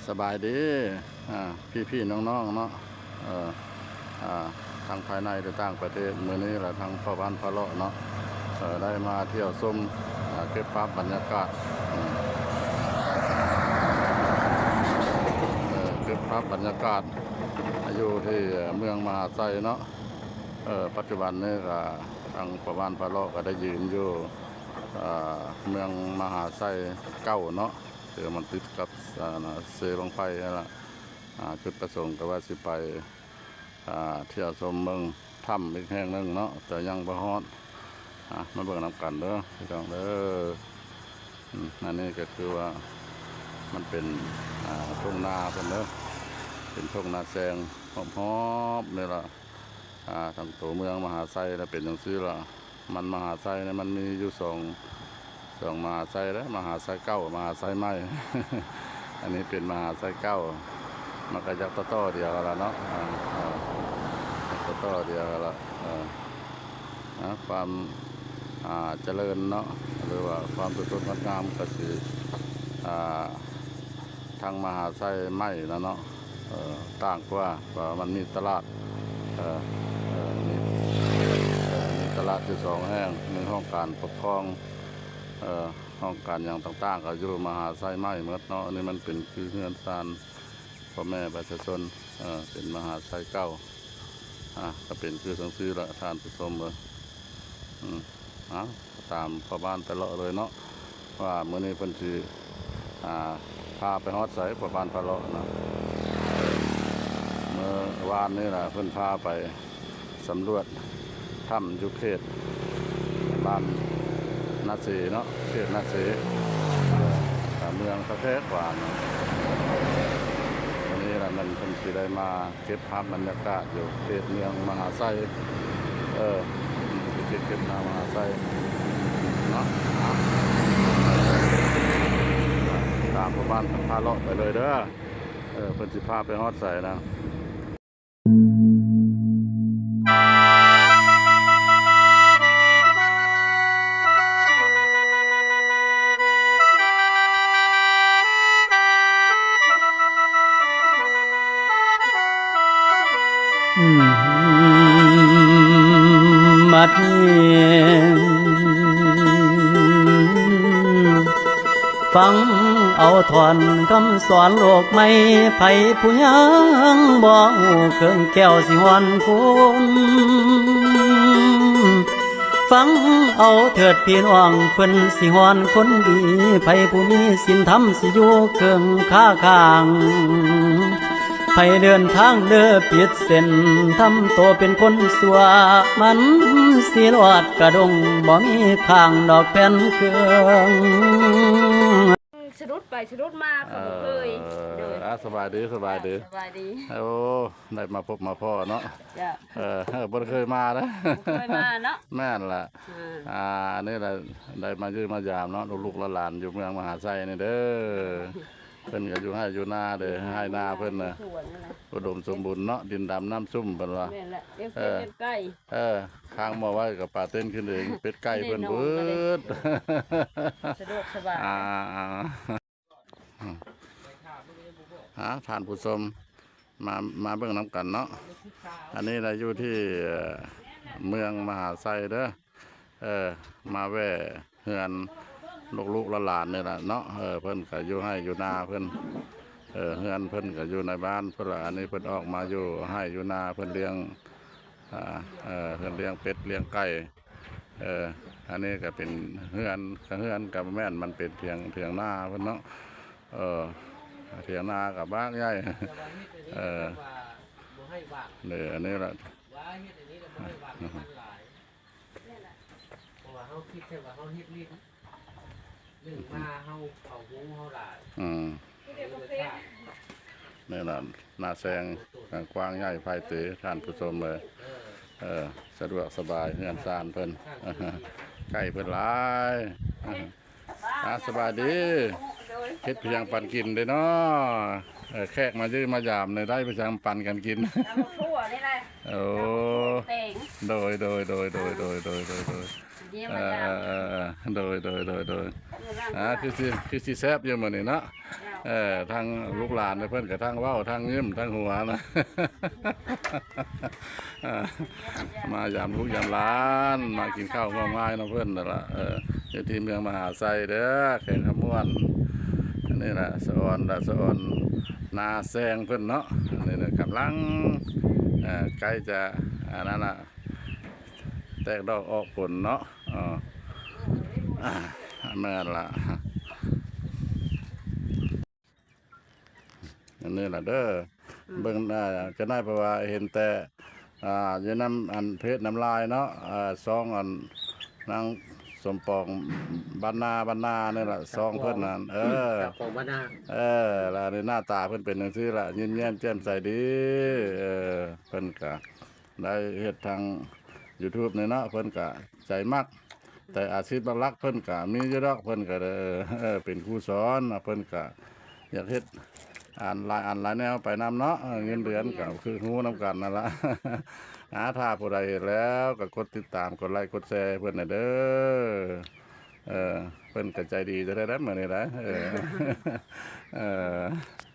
ສະບາຍດີ ອ່າ ພີ່ໆ ນ້ອງໆ ເນາະ ເອີ ອ່າ ທັງພາຍໃນ ແລະ ຕ່າງປະເທດ. ມື້ນີ້ລະ ທາງພໍ່ບ້ານພາເລາະເນາະ ເອີ ໄດ້ມາທ່ຽວຊົມ ອ່າ ເກັບພາບບັນຍາກາດ ເອີ ເກັບພາບບັນຍາກາດ ຢູ່ທີ່ເມືອງມະຫາໄຊເນາະ. ເອີ ປັດຈຸບັນນີ້ກະ ທາງພໍ່ບ້ານພາເລາະກະໄດ້ຢືນຢູ່ ອ່າ ເມືອງມະຫາໄຊເກົ່າເນາະ ທີ່ມັນຕິດກັບ ອ່າ ເຊບັ້ງໄຟຫັ້ນລະ. ອ່າ ຈຸດປະສົງກະວ່າຊິໄປ ອ່າ ທ່ຽວຊົມເບິ່ງຖ້ຳອີກແຫ່ງໜຶ່ງເນາະ ແຕ່ຍັງບໍ່ຮອດ. ອ່າ ມາເບິ່ງນຳກັນເດີພີ່ນ້ອງເດີ. ອືມ ອັນນີ້ກະຄືວ່າມັນເປັນ ອ່າ ທົ່ງນາເພິ່ນເດີ ເປັນທົ່ງນາແຊງຮອບໆ ນີ້ລະ. ອ່າ ທາງໂຕເມືອງມະຫາໄຊລະເປັນຈັ່ງຊີ້ລະ. ມັນມະຫາໄຊນີ້ມັນມີຢູ່ສອງ ສອງມະຫາໄຊເດ້ ມະຫາໄຊເກົ່າ ມະຫາໄຊໃໝ່. ອັນນີ້ເປັນມະຫາໄຊເກົ່າ ມັນກະຢາກຕໍ່ໆ ດຽວຫັ້ນລະເນາະ ອ່າ ເອີ ຢາກຕໍ່ໆ ດຽວຫັ້ນລະ ເອີ ນະ ຄວາມ ອ່າ ຈະເລີນເນາະ ຫຼືວ່າຄວາມສະສົດງົດງາມກະຊິ ອ່າ ທາງມະຫາໄຊໃໝ່ນະເນາະ ເອີ ຕ່າງກວ່າ ວ່າມັນມີຕະຫຼາດ ເອີ ເອີ ມີ ເອີ ມີຕະຫຼາດຢູ່ສອງແຫ່ງ ມີຫ້ອງການປົກຄອງ ເອີ ຫ້ອງການຫຍັງຕ່າງໆ ກະຢູ່ມະຫາໄຊໃໝ່ໝົດເນາະ. ອັນນີ້ມັນເປັນຄືເຮືອນຊານພໍ່ແມ່ປະຊາຊົນ ເອີ ເປັນມະຫາໄຊເກົ່າ ອ່າ ກະເປັນຄືຈັ່ງຊີ້ລະທ່ານຜູ້ຊົມເອີຍ. ອືມ ເອົາ ຕາມພໍ່ບ້ານໄປເລາະເລີຍເນາະ ວ່າມື້ນີ້ເພິ່ນຊິ ອ່າ ພາໄປຮອດໃສ ພໍ່ບ້ານພາເລາະນະ. ເມື່ອວານນີ້ລະເພິ່ນພາໄປສຳຫຼວດຖ້ຳຢູ່ເຂດບ້ານນາເສເນາະ ເຂດນາເສ ເອີ ເມືອງສະແທກວານ. ມື້ນີ້ລະແມ່ນເພິ່ນຊິໄດ້ມາ ເກັບພາບບັນຍາກາດຢູ່ເຂດເມືອງມະຫາໄຊ ເອີ ເກັບ ເກັບພາບມະຫາໄຊເນາະ. ຕາມພໍ່ບ້ານພາເລາະໄປເລີຍເດີ ເອີ ເພິ່ນຊິພາໄປຮອດໃສນະ. ບັດນີ້ ຟັງເອົາຖ້ອນຄຳສອນໂລກໃໝ່ ໃຜຜູ້ຍັງບໍ່ຮູ້ເຄື່ອງແກ້ວຊິຮ່ອນຄູນ. ຟັງເອົາເຖີດພີ່ນ້ອງ ເພິ່ນຊິຮ້ອນຄົນດີ ໃຜຜູ້ມີສິນທຳຊິຢູ່ເຄິ່ງຄາຂ້າງ ໃຜເດີນທາງເດີຜິດເສັ້ນ ທຳໂຕເປັນຄົນຊົ່ວ ມັນຊິລອດກະດົງ ບໍ່ມີຂ້າງດອກແຜ່ນເຄື່ອງ. ສະດຸດໄປສະດຸດມາ ເຂົາບໍ່ເຄີຍ. ເອີ ໂດຍ ອ່າ ສະບາຍດີ ສະບາຍດີ ສະບາຍດີ. ໂອ້ ໄດ້ມາພົບມາພໍ້ເນາະ. ເຈົ້າ ເອີ ບໍ່ໄດ້ເຄີຍມາເດ້ ບໍ່ເຄີຍມາເນາະ. ແມ່ນລະ ອ່າ ອ່າ ອັນນີ້ລະໄດ້ມາຢ້ຽມມາຢາມເນາະ ລູກໆຫຼານໆຢູ່ເມືອງມະຫາໄຊນີ້ເດີ. ເພິ່ນກະຢູ່ໄຮ່ຢູ່ນາເດີ ໄຮ່ນາເພິ່ນນະ ອຸດົມສົມບູນເນາະ ດິນດຳນ້ຳຊຸ່ມເພິ່ນວ່າ. ແມ່ນລະ ລ້ຽງເປັດລ້ຽງໄກ່ ເອີ ຄ້າງໝໍ້ໄວ້ກະປາເຕັ້ນຂຶ້ນເອງ ເປັດໄກ່ເພິ່ນເບີດ. ສະດວກສະບາຍ ອ່າ ອ່າ ທ່ານຜູ້ຊົມ ມາ ມາເບິ່ງນຳກັນເນາະ. ອັນນີ້ລະຢູ່ທີ່ ເອີ ເມືອງມະຫາໄຊເດີ ເອີ ມາແວ່ເຮືອນລູກໆຫຼານໆນີ້ລະເນາະ. ເອີ ເພິ່ນກະຢູ່ໄຮ່ຢູ່ນາເພິ່ນ ເອີ ເຮືອນເພິ່ນກະຢູ່ໃນບ້ານພຸ້ນລະ. ອັນນີ້ເພິ່ນອອກມາຢູ່ໄຮ່ຢູ່ນາ ເພິ່ນລ້ຽງ ອ່າ ເອີ ເພິ່ນລ້ຽງເປັດລ້ຽງໄກ່. ເອີ ອັນນີ້ກະເປັນເຮືອນ ກະເຮືອນກະບໍ່ແມ່ນ ມັນເປັນຖຽງ ຖຽງນາເພິ່ນເນາະ. ເອີ ຖຽງນາກະບັກໃຫຍ່ ເອີ ເດີ ອັນນີ້ລະ ເພາະວ່າເຮົາຄິດແຕ່ວ່າເຮົາເຮັດຫຼິ້ນ ໜຶ່ງມາເຮົາເອົາຫູເຮົາຫຼາຍ ອືມ ນີ້ລະ ນາແຊງກວ້າງໃຫຍ່ໄພເຕ ທ່ານຜູ້ຊົມເອີຍ. ເອີ ສະດວກສະບາຍ ເຮືອນຊານເພິ່ນ ໄກ່ເພິ່ນຫຼາຍ. ອ່າ ສະບາຍດີ ເຮັດພຽງປັນກິນເດ້ເນາະ. ເອີ ແຂກມາຢ້ຽມມາຢາມນີ້ ໄດ້ພຽງປັນກັນກິນ. ໂອ້ ໂດຍ ໂດຍ ໂດຍ ໂດຍ ໂດຍ ໂດຍ ໂດຍ ໂດຍ ອ່າ ໂດຍ ໂດຍ ໂດຍ ອ່າ ຄືຊິ ຄືຊິແຊບຢູ່ມື້ນີ້ເນາະ. ເອີ ທັງລູກຫຼານເພິ່ນກໍທັງເວົ້າ ທັງຍິ້ມ ທັງຫົວນະ ເອີ ມາຢາມລູກຢາມຫຼານ ມາກິນເຂົ້າຮ່ວມງານນຳເພິ່ນນັ້ນລະ ເອີ ຢູ່ທີ່ເມືອງມະຫາໄຊເດີ ແຂວງຄຳມ່ວນ. ອັນນີ້ລະສະອອນ ລະສະອອນນາແຊງເພິ່ນເນາະ ອັນນີ້ນະກຳລັງ ເອີ ໃກ້ຈະ ອັນນັ້ນລະ ແຕກດອກອອກຜົນເນາະ ເອີ ແມ່ນລະ ອັນນີ້ລະເດີ ອືມ ເບິ່ງ ອ່າ ຈະໄດ້ ເພາະວ່າເຫັນແຕ່ ອ່າ ຢູ່ນຳ ອັນ ເພຈນຳລາຍເນາະ ອ່າ ຊ່ອງ ອັນ ນາງສົມປອງ ບ້ານນາ ບ້ານນານີ້ລະ ຊ່ອງເພິ່ນນັ້ນ ເອີ ເຈົ້າຂອງບ້ານນາ ເອີ ລະນີ້ໜ້າຕາເພິ່ນເປັນຈັ່ງຊີ້ລະ ຍິ້ມແຍ້ມແຈ່ມໃສດີ ເອີ ເພິ່ນກະ ໄດ້ເຮັດທາງຢູທູບນີ້ເນາະ ເພິ່ນກະໃຈມັກ ແຕ່ອາຊີບຫຼັກໆເພິ່ນກະມີຢູ່ດອກ ເພິ່ນກະ ເອີ ເປັນຄູສອນເນາະ ເພິ່ນກະຢາກເຮັດອັນຫຼາຍອັນຫຼາຍແນວໄປນຳເນາະ ເງິນເດືອນກະຄືຮູ້ນຳກັນນັ້ນລະ ອາ ຖ້າຜູ້ໃດເຫັນແລ້ວກະກົດຕິດຕາມ ກົດໄລກ໌ ກົດແຊໃຫ້ເພິ່ນແດ່ເດີ ເອີ ເພິ່ນກະໃຈດີຈະໄດ້ແລ້ວມື້ນີ້ໄດ໋ ເອີ ເອີ.